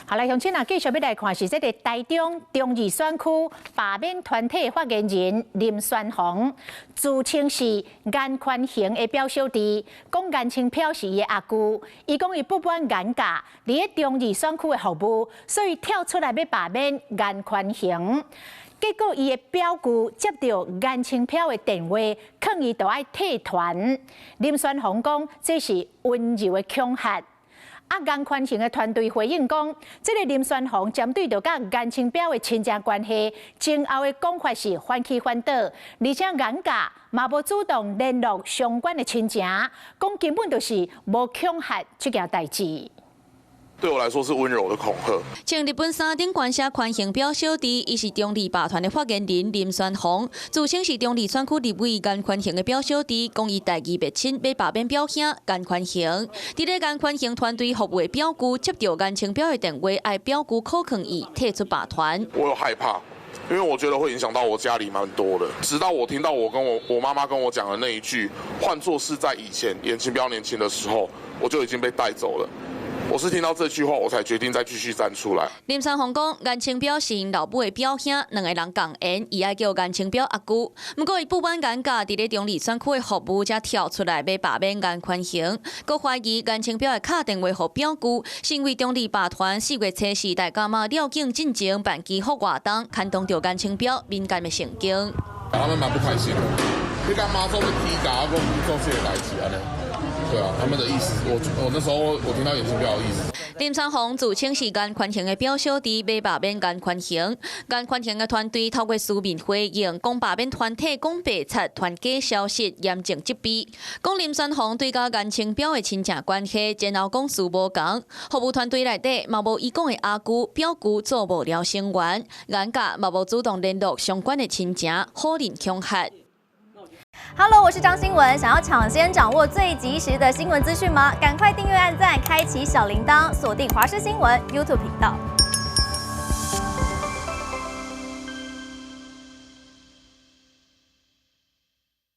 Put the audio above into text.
好來，鄉親啊，繼續欲來看是這个台中中二選區罷免團體發言人林宣宏，自稱是顏寬恆的表小弟，講顏清標是伊的阿舅，伊講伊不滿顏家佇咧中二選區的服務，所以跳出來欲罷免顏寬恆。結果伊的表舅接著顏清標的電話，勸伊著愛退團。林宣宏講這是溫柔的恐嚇。啊，顏寬恆的團隊回應講，這个林宣宏針對著佮顏清標的親情關係，前後的講法是反起反倒，而且顏家嘛無主動聯絡相關的親情，講根本就是無恐嚇這件代誌。對我來說是溫柔的恐嚇。穿日本衫頂懸寫寬恆表小弟，伊是中坜罷團的發言人林宣宏，自稱是中坜選區立委顏寬恆的表小弟，講伊代誌袂清，欲罷免表兄顏寬恆。佇咧顏寬恆團隊服務的表舅接著顏清標的電話，愛表舅苦勸伊退出罷團。我有害怕，因為我覺得會影響到我家裡蠻多的。直到我聽到我跟我我媽媽跟我講的那一句，換作是在以前顏清標年輕的時候，我就已經被帶走了。我是聽到這句話，我才決定再繼續站出來。林宣宏講，顏清標是𪜶老母的表兄，兩个人仝緣，伊愛叫顏清標阿舅。毋過伊不滿顏家佇咧中坜選區的服務，才跳出來欲罷免顏寬恆，閣懷疑顏清標會敲電話予表舅，是因為中坜罷團4月初四大甲媽廖境進前辦祈福活動，牽動著顏清標敏感的神經。他們蠻不開心的，你幹媽做個踢嘎，講做這个代誌按呢。對啊，他們的意思，我那時候我聽到顏清標的意思。林宣宏自稱是顏寬恆的表小弟，欲罷免顏寬恆。顏寬恆的團隊透過書面回應，講罷免團體講白賊傳假消息，嚴重責備。講林宣宏對佮顏清標的親情關係，前後講詞無仝。服務團隊內底嘛無伊講的阿舅、表舅做幕僚成員，顏家嘛無主動聯絡相關的親情，否認恐嚇。 Hello，我是張新文。想要搶先掌握最及時的新聞資訊嗎？趕快訂閱、按讚、開啟小鈴鐺，鎖定華視新聞 YouTube 頻道。